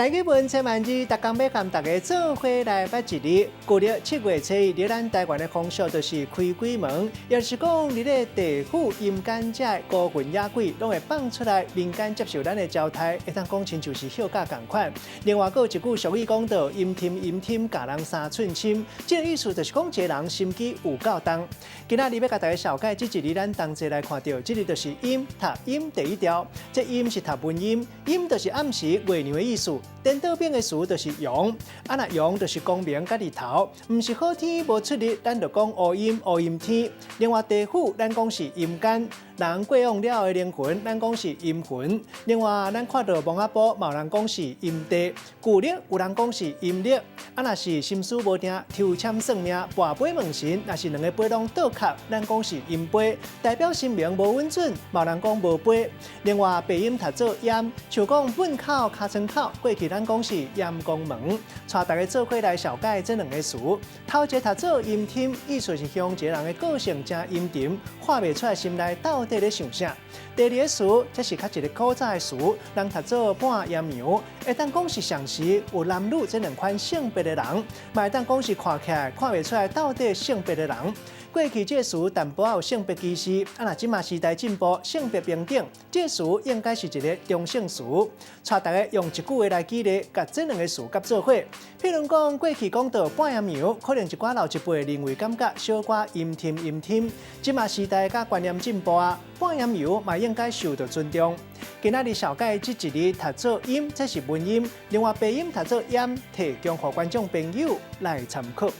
台語文千萬字，逐工欲共大家做伙來捌一字。舊曆7月初一，佇咱台灣的風俗就是開鬼門，也就是講，佇咧地府陰間遮的孤魂野鬼，攏會放出來民間接受咱的招待，會當講親像是歇假仝款。另外，閣有一句俗語講著陰沉陰沉，共人三寸深，這个意思就是講一个人心機有夠重。今仔日欲共大家紹介這一字，咱同齊來看著，這个就是陰讀陰第一條，這陰是讀文音，陰就是暗時月娘的意思。顛倒反的詞就是陽，啊若陽就是光明佮日頭，毋是好天無出日，咱就講烏陰烏陰天。另外地府咱講是陰間，人過往了後的靈魂，咱講是陰魂。另外咱看著墓仔埔，嘛有人講是陰地，舊曆有人講是陰曆。啊若是心思無定，抽籤算命，跋杯問神，若是兩个杯攏倒殼，咱講是陰杯，代表神明無穩準，嘛有人講無杯。另外白音讀做閹，像講糞口、尻川口，過去咱講是閹公門。帶大家做伙來紹介這兩个詞，頭一个讀做陰沉，意思是形容一个人的個性誠陰沉，看袂出來心內到底咧想啥。第二个詞，這是較一个古早的詞，人讀做半陰陽，會當講是上時有男女這兩款性別的人，嘛會當講是看起來看袂出來到底性別的人。過去這个詞淡薄仔有性別歧視，啊若這馬時代進步，性別平等，這个詞應該是一个中性詞。帶大家用一句話來舉例，共這兩个詞佮做伙。譬如講，過去講著半陰陽，可能一寡老一輩認為感覺小可陰沉陰沉。這馬時代佮觀念進步啊，半陰陽嘛應該受到尊重。今仔日紹介這一字讀做陰，這是文音；另外白音讀做閹，提供予觀眾朋友來參考。